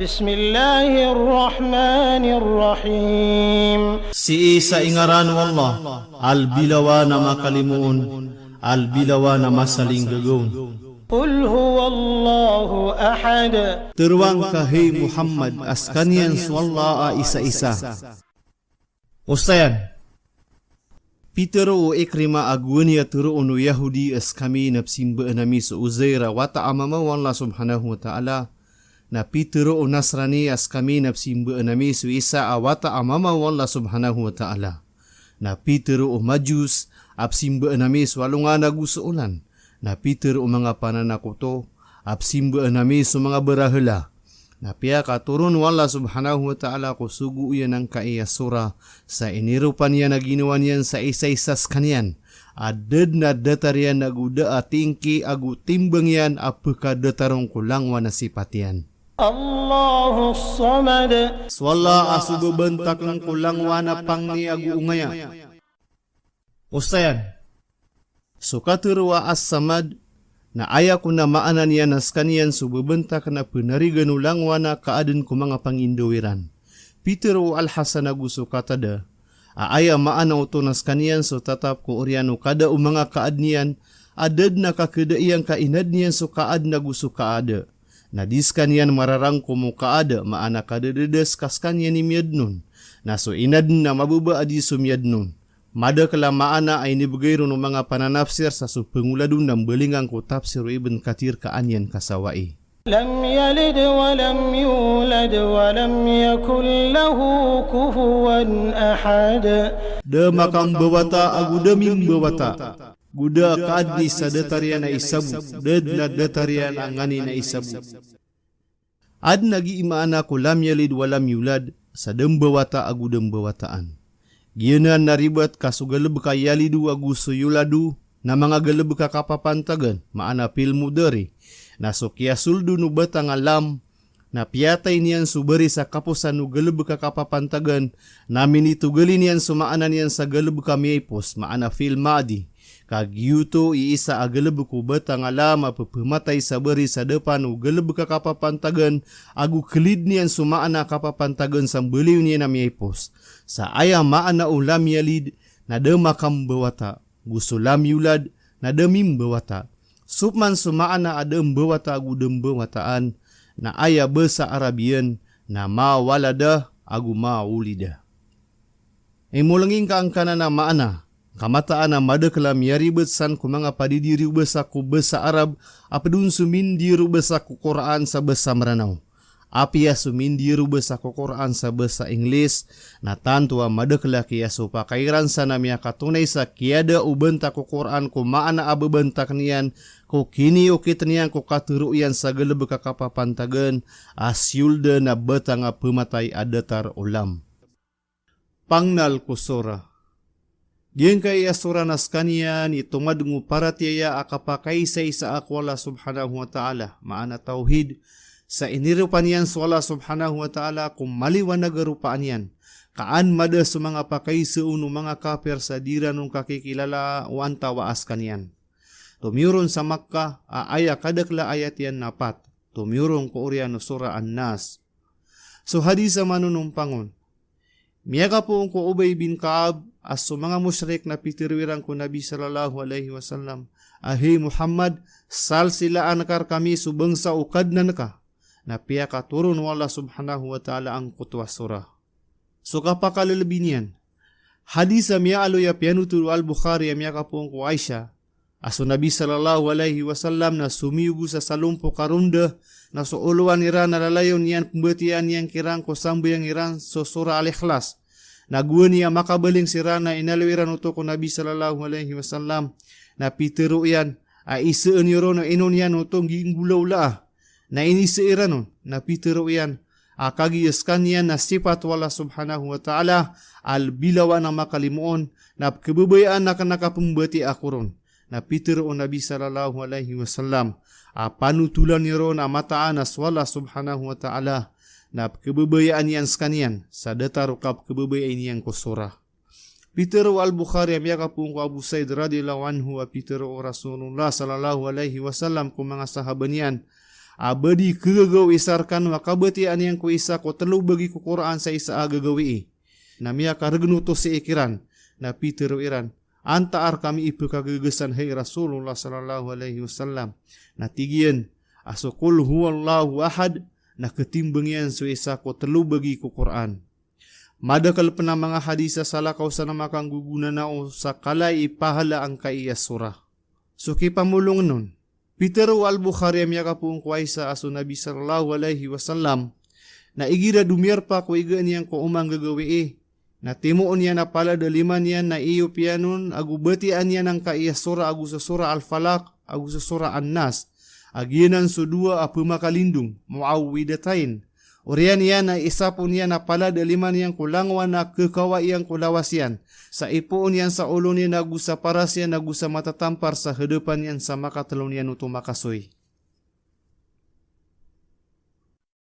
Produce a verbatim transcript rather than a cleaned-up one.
Bismillahir Rahmanir Rahim. Sii sa ingaran o Allah, a Albilawan a Makalimoon, Albilawan a Masalinggagaon. Qul huwallahu ahad. Teroa ngka, hay Muhammad, a sekaniyan so Allah a isa-isa. Osayan. Pitero o Ikrima a gowani a teroon o Yahudi a sekami na pesimbaan ami so Uzair a wata a mama o Allah subhanahu wa ta'ala. Na pitero o Nasrani a sekami na pesimbaan ami so Isa a wata a mama o Allah subhanahu wa ta'ala. Na pitero o Majus a pesimbaan ami so alongan ago so olan. Na pitero o manga pananakoto a pesimbaan ami so manga barahala. Na piyakatoron o Allah subhanahu wa ta'ala ko sogo iyan angkai a sora sa iniropa niyan a ginawa niyan sa isa-isa sekaniyan a da den a datar iyan ago da a tingki ago timbang iyan a pekadatar on ko langowan a sipat iyan. Allahus Samad. So Allah a so bebantaken ko langowan a pangni ago ongaya. Osayan. So katero a As-Samad, na aya kon a maana niyan a sekaniyan so bebantaken a penarigan o langowan a kaaden ko manga pangindaw iran. Pitero o Al-Hasan ago so Qatada a aya maana oto na sekaniyan so tatap ko oriyan o kada o manga kaaden iyan a da den a kakeda iyan ka inaden iyan so kaaden ago so kaada. Na di sekaniyan mararangkom o kaada, maana kadadada seka sekaniyan i miyaden on. Na so inaden na mababa a di so miyaden on. Madakel a maana a inibegay ron o manga pananafsir sa so pengoladen na mbalingan ko tafsir o Ibn Kathir ka an iyan kasawai. Lam yalid wa lam yulad wa lam yakun lahu kufuwan ahad. Da makambawata ago da mimbawata. Go da a kaaden i sa datar iyan a isabo, da den a datar iyan a nganin a isabo. Aden a gii maana ko lam yalid wa lam yulad, sa da mbawata ago da mbawataan. Giyanan na ribat ka so galebek a yalidu ago so yuladu na manga galebek a kapapantagan, maana fi'l mudari. Na so kiyasolden o batang a lam, na piyatay niyan so baris a kaposan o galebek a kapapantagan, na minitogali niyan so maana niyan sa galebek a miyaipos, maana fi'l madi. Ka giyoto i isa a galebek o batang a lam a pepematay sa baris a depan o galebek a kapapantagan, ago kelid niyan so maana a kapapantagan sa mbaloy niyan a miyaipos. Sa aya maana o lam yalid na da makambawata, go so lam yulad na da mimbawata. Sopman so maana a da mbawata ago da mbawataan, na aya basa Arab iyan na ma walada ago ma wulida. Imolenging ka angkanan a maana, ka mataan a madakel a miyaribet san ko manga padidiri o basa ko basa Arab, a ped on so mindiri o basa ko Qur'an sa basa Meranaw. Apiya so mindiri o basa ko Qur'an sa basa Inglis, na tanto a madakel a kiyasopakay iran san a miyakatonay sa kiyada o banta ko Qur'an ko maana a bebantaken iyan, ko kiniyokit iyan ko katero iyan sa galebek a kapapantagan, a siyolda na batang a pematay a datar o lam. Pangnal ko sora. Giyangkai a sora na sekaniyan i tomadeng o paratiyaya a kapakaisaisa ko Allah subhanahu wa ta'ala, maana tawhid, sa iniropa niyan so Allah subhanahu wa ta'ala ko maliwanag a ropaan iyan, ka an mada so manga pakaisaon o manga kapir sa di iran on kakikilala o antawaa sekaniyan. Tomiyoron sa Makkah, a aya kadakel a ayat iyan na pat. Tomiyoron ko oriyan o sora An-Nas. So hadis a manonompang on. Miyakapoon ko Ubay bin Ka'ab a so manga mushrik na pitero iran ko Nabi sallallahu alaihi wasallam a, "Hay Muhammad, salsilaan ka rekami so bangsa o Kadnan ka." Na piyakatoron o Allah subhanahu wa ta'ala angkoto a sora. So kapakalelebi niyan. Hadis a miyaaloy a piyanothol o Al-Bukhari a miyakapoon ko Aisha, a so Nabi sallallahu alaihi wasallam na somiyogo sa salompok a ronda, na so olowan iran na lalayon iyan pembatiyaan iyan kiran ko sambayang iran so sora Al-Ikhlas. Na gowani a makabaling siran na inaloy iran oto ko Nabi sallallahu alaihi wasallam, na pitero iyan a iseen iyo ron o ino niyan oto nggi nggolaola a. Na inise iran on, na pitero iyan a kagiya sekaniyan na sipat o Allah subhanahu wa ta'ala, Al-Bilawan a Makalimoon, na pekebabayaan aken a kapembatiya ako ron. Na pitero o Nabi sallallahu alaihi wasallam a panotholan iyo ron a mataan a so Allah subhanahu wa ta'ala, na pekebabayaan iyan sekaniyan sa datar o kapekebabayai niyan ko sora. Pitero o Al-Bukhari a miyakapoon ko Abu Sa'id radhiyallahu anhu a pitero o Rasulullah sallallahu alaihi wasallam ko manga sahaba niyan a ba di kagagawi sa rkano a kabatiya niyan ko isa ko telo bagi ko Qur'an sa isa a gagawii. Na miyakargn oto sii kiran, na pitharo iran, antaa rkami ipkhagagasan hay Rasulullah sallallahu alaihi wasallam. Na tig iyan a so Qul huwallahu ahad, na khatimbang iyan so isa ko telo bagi ko Qur'an. Madakl pn a manga hadis a salakaw san a makanggogonanao sa kala i pahala angkai a surah. So kipamolongn on, pitharo o Al-Bukhari a miyakapoon ko Aisha a so Nabi sallallahu alaihi wasallam na igira domiyarpa ko iga niyan ko oman gagawii, na timoon iyan a palad a lima niyan na iyop iyan on ago batiya niyan angkai a surah ago so Surah Al-Falaq ago so Surah An-Nas, a giyanan so dowa a pmakalindong, mu'awwidhatain. Oriyan iyan na isapon iyan a palad a lima niyan ko langowan a khakawa iyan ko lawas iyan, sa ipoon iyan sa olo niyan ago sa paras iyan ago sa matatampar sa hadapan iyan sa makatelo niyan oto makasoy.